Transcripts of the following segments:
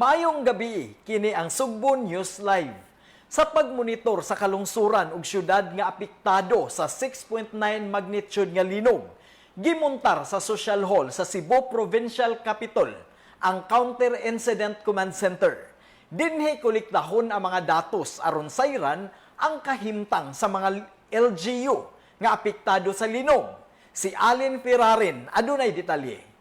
Maayong gabi, kini ang Sugbo News Live. Sa pagmonitor sa kalungsuran ug syudad nga apektado sa 6.9 magnitude nga linog, gimontar sa Social Hall sa Cebu Provincial Capitol ang Counter Incident Command Center. Dinhi kolektahon ang mga datos aron sayran ang kahimtang sa mga LGU nga apektado sa linog. Si Alin Ferrarin adunay detalye.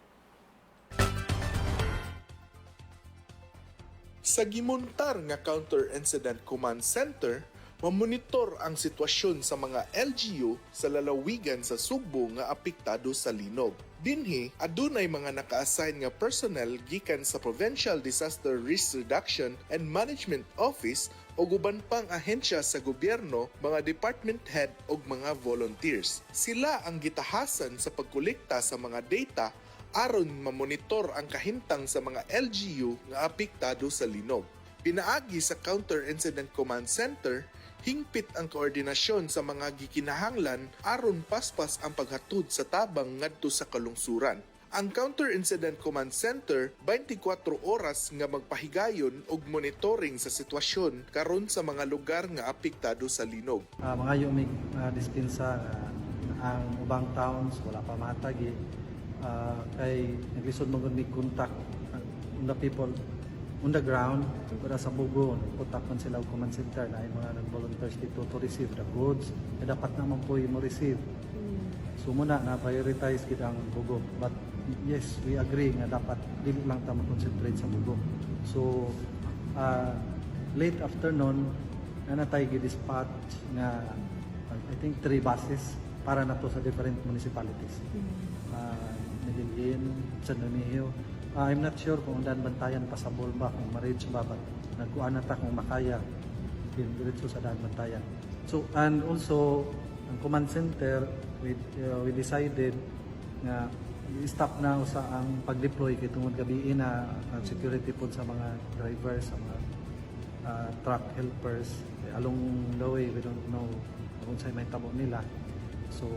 Sa gimontar nga Counter Incident Command Center, mamonitor ang sitwasyon sa mga LGU sa lalawigan sa Sugbo nga apektado sa linog. Dinhi, adunay mga naka-assign nga personnel gikan sa Provincial Disaster Risk Reduction and Management Office ug uban pang ahensya sa gobyerno, mga department head ug mga volunteers. Sila ang gitahasan sa pagkolekta sa mga data aron mamonitor ang kahimtang sa mga LGU nga apektado sa linog. Pinaagi sa Counter Incident Command Center, hingpit ang koordinasyon sa mga gikinahanglan aron paspas ang paghatod sa tabang ngadto sa kalungsuran. Ang Counter Incident Command Center 24 oras nga magpahigayon og monitoring sa sitwasyon karon sa mga lugar nga apektado sa linog. Mga yung may dispensa ang ubang towns wala pa matagi kay naglisod mo gud mig contact on the people on the ground para sa Bogo. Nagpunta man sila og command center na ay mga nag-volunteers dito to receive the goods. Eh, dapat naman po mo receive, so muna na prioritize gid ang Bogo, but yes, we agree nga dapat dili lang ta mo-concentrate sa Bogo. So late afternoon na natay gi-dispatch nga I think three buses para na to sa different municipalities. Medellin, San Remigio. I'm not sure kung ang Daanbantayan pasabol ba, kung ma-reach ba, but nagkuan na ta kung makaya din diretso sa Daanbantayan. So, and also, ang command center, we decided nga i-stop na usa ang pag-deploy kay tungod gabi na, ang security pod sa mga drivers, sa mga truck helpers. Eh, along the way, we don't know kung sa'y may tabo nila. So,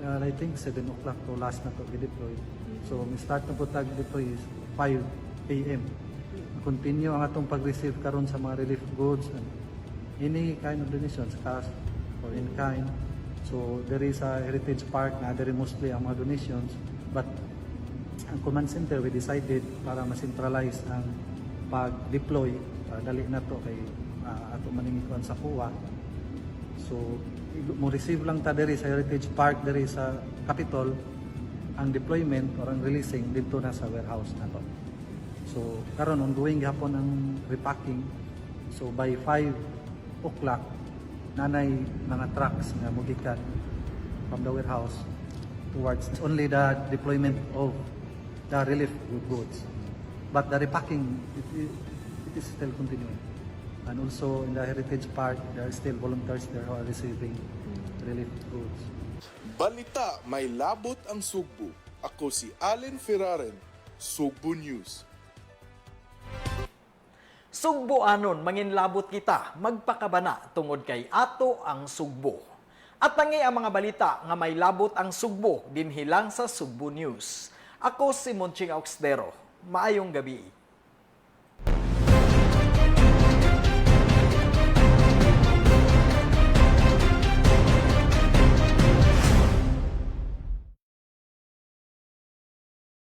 I think 7 o'clock to last na to gi-deploy. So, mi start na po tag deploy is 5 a.m. Continue ang atong pag-receive karon sa mga relief goods and any kind of donations, cash or in kind. So, there is a Heritage Park na there mostly ang mga donations, but ang command center, we decided para ma-centralize ang pag-deploy, dali na to kay ato maning ikuan sa kuwa. So mo receive lang ta diri sa Heritage Park, diri sa Capitol. Ang deployment or ang releasing dito na sa warehouse na to. So karon ongoing gihapon ang repacking. So by 5 o'clock nanay mga trucks nga mogikan from the warehouse towards only the deployment of the relief goods. But the repacking, it is still continuing. And also in the Heritage Park, there are still volunteers there who are receiving relief goods. Balita may labot ang Sugbo. Ako si Allen Ferraren, Sugbo News. Sugboanon, manginlabot kita, magpakabana tungod kay ato ang Sugbo. At tangi ang mga balita nga may labot ang Sugbo dinhi lang sa Sugbo News. Ako si Monching Auxdero. Maayong gabi.